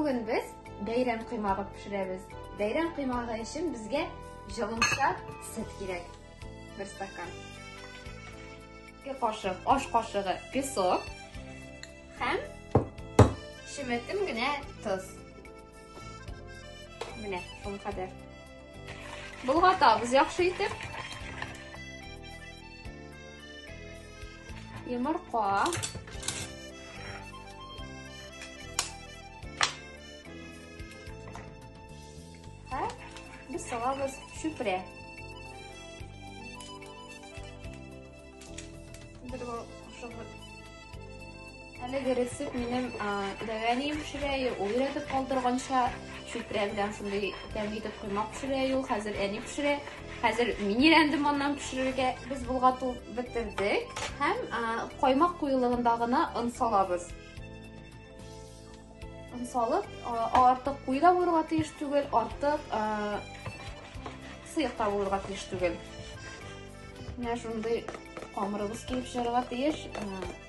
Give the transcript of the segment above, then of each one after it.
Бүген без бәйрәм коймагы пешерәбез. Бәйрәм коймагы өчен безгә җылымса сөт кирәк. Бер стакан. 2 кашык, аш кашыгы песок һәм чеметем генә тоз. Менә шуның кадәр. Болгатабыз яхшы итеп. Йомырка. Һәм без салабыз чүпрә. Бер Әлеге рецепт минем дәү әнием пешерә, ул өйрәтеп калдырганча чүпрә белән шундый тәмле итеп коймак пешерә ул, хәзер әни пешерә. Хәзер мин өйрәндем аннан пешерергә. Без болгату бетердек һәм каймак куелыгында гына он салабыз. Он салып, артык куе да булырга тиеш түгел, артык сыек та булырга тиеш түгел. Менә шундый камырыбыз килеп чыгарга тиеш.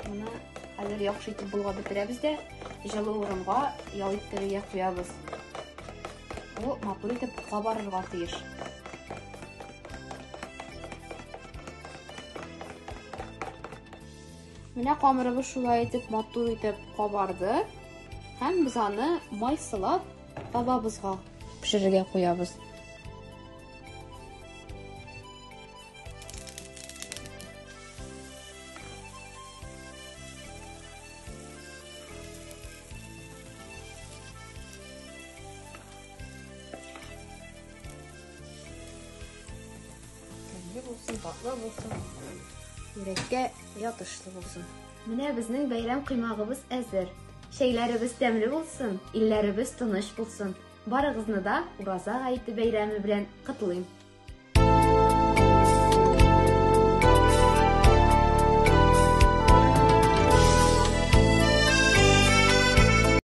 Моны хәзер яхшы итеп болгап бетерәбез дә, җылы урынга ял иттерергә куябыз. Ул матур итеп кабарырга тиеш. Менә камырыбыз шулай итеп матур итеп кабарды. Һәм без аны май сылап табабызга пешерергә куябыз. Тәмле булсын, татлы булсын, йөрәккә ятышлы булсын. Менә безнең бәйрәм коймагыбыз әзер. Чәйләребез тәмле булсын, илләребез тыныч булсын. Барыгызны да Ураза гаете бәйрәме белән котлыйм.